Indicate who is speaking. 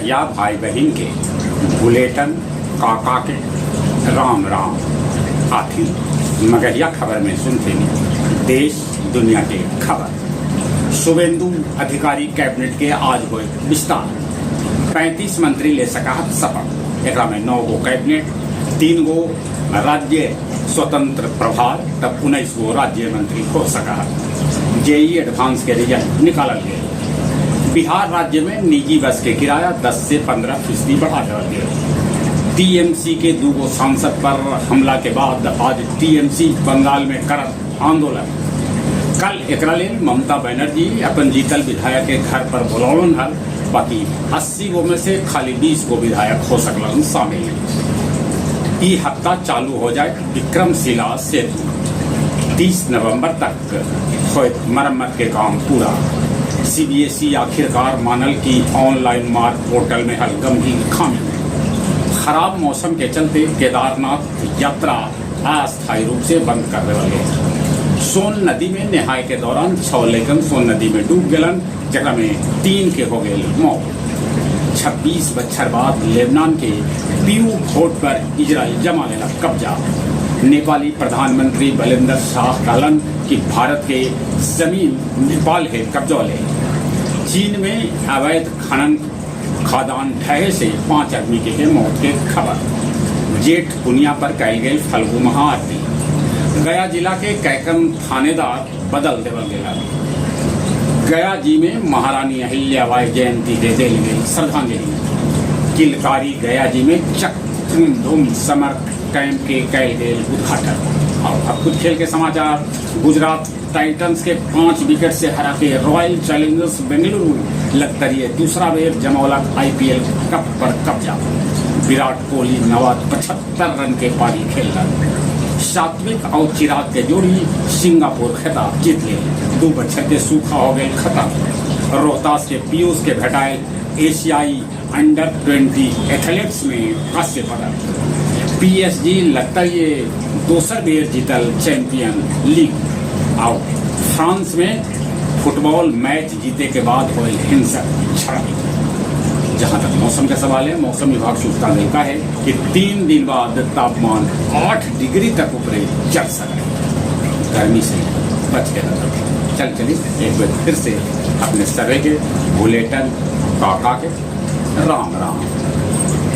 Speaker 1: मगहिया भाई बहिन के बुलेटन काका के राम राम। आखिर मगहिया खबर में सुनते देश दुनिया के खबर। शुभेंदु अधिकारी कैबिनेट के आज हुए विस्तार। 35 मंत्री ले सका शपथ। एकरा में 9 गो कैबिनेट, 3 गो राज्य स्वतंत्र प्रभार तब 19 गो राज्य मंत्री हो सका। जेई एडवांस के रिजल्ट निकालल गए। बिहार राज्य में निजी बस के किराया 10 से 15% बढ़ा दिया गया। टीएमसी के 2 गो सांसद पर हमला के बाद आज टीएमसी बंगाल में करत आंदोलन। कल एकरा लेल ममता बनर्जी अपन जीतल विधायक के घर पर बुलौलन हल, बाकी 80 गो में से खाली 20 गो विधायक हो सकलन शामिल। ई हफ्ता चालू हो जाए विक्रमशिला सेतु। 30 नवंबर तक होयत मरम्मत के काम पूरा। सीबीएसई आखिरकार मानल की ऑनलाइन मार्क पोर्टल में हल गंभीर खामी। खराब मौसम के चलते केदारनाथ यात्रा अस्थायी रूप से बंद कर देवल गए। सोन नदी में नहाए के दौरान 6 लेकन सोन नदी में डूब गलन, जकरा में 3 के हो गए मौत। 26 बच्छर बाद लेबनान के पीयू फोर्ट पर इजराइल जमा लेला कब्जा। नेपाली प्रधानमंत्री बलिंदर शाह कहलन कि भारत के जमीन नेपाल है कब्जा ले। चीन में अवैध खनन खदान ढहे से 5 आदमी के है मौत के खबर। जेठ पुनिया पर कैल गेल फल्गु महाआरती। गया जिला के कैकन थानेदार बदल देवल गेला। गया जी में महारानी अहिल्याबाई जयंती के देल गेल श्रद्धांजलि। किलकारी गया जी में चक धूम समर कैंप के कैल गेल उद्घाटन। और अब कुछ खेल के समाचार। गुजरात टाइटंस के 5 विकेट से हरा के रॉयल चैलेंजर्स बेंगलुरु लगतरिये दूसरा बेर जमौलक आईपीएल कप पर कब्जा। विराट कोहली 75 रन के पारी खेल। सात्विक और चिराग के जोड़ी सिंगापुर खिताब जीत ले। 2 बच्चे के सूखा हो गए खत्म। रोहतास के पीयूष के भेटाए एशियाई अंडर 20 एथलीट्स में कांस्य पदक। पीएसजी लगता ये दोसर बेर जीतल चैंपियन लीग। और फ्रांस में फुटबॉल मैच जीते के बाद हुए हिंसक झड़प। जहां तक मौसम का सवाल है, मौसम विभाग सूचना देता है कि 3 दिन बाद तापमान 8 डिग्री तक ऊपरे चढ़ सके। गर्मी से बच के रहो। चल चलिए एक बार फिर से अपने सर्वे के बुलेटिन काका के राम राम।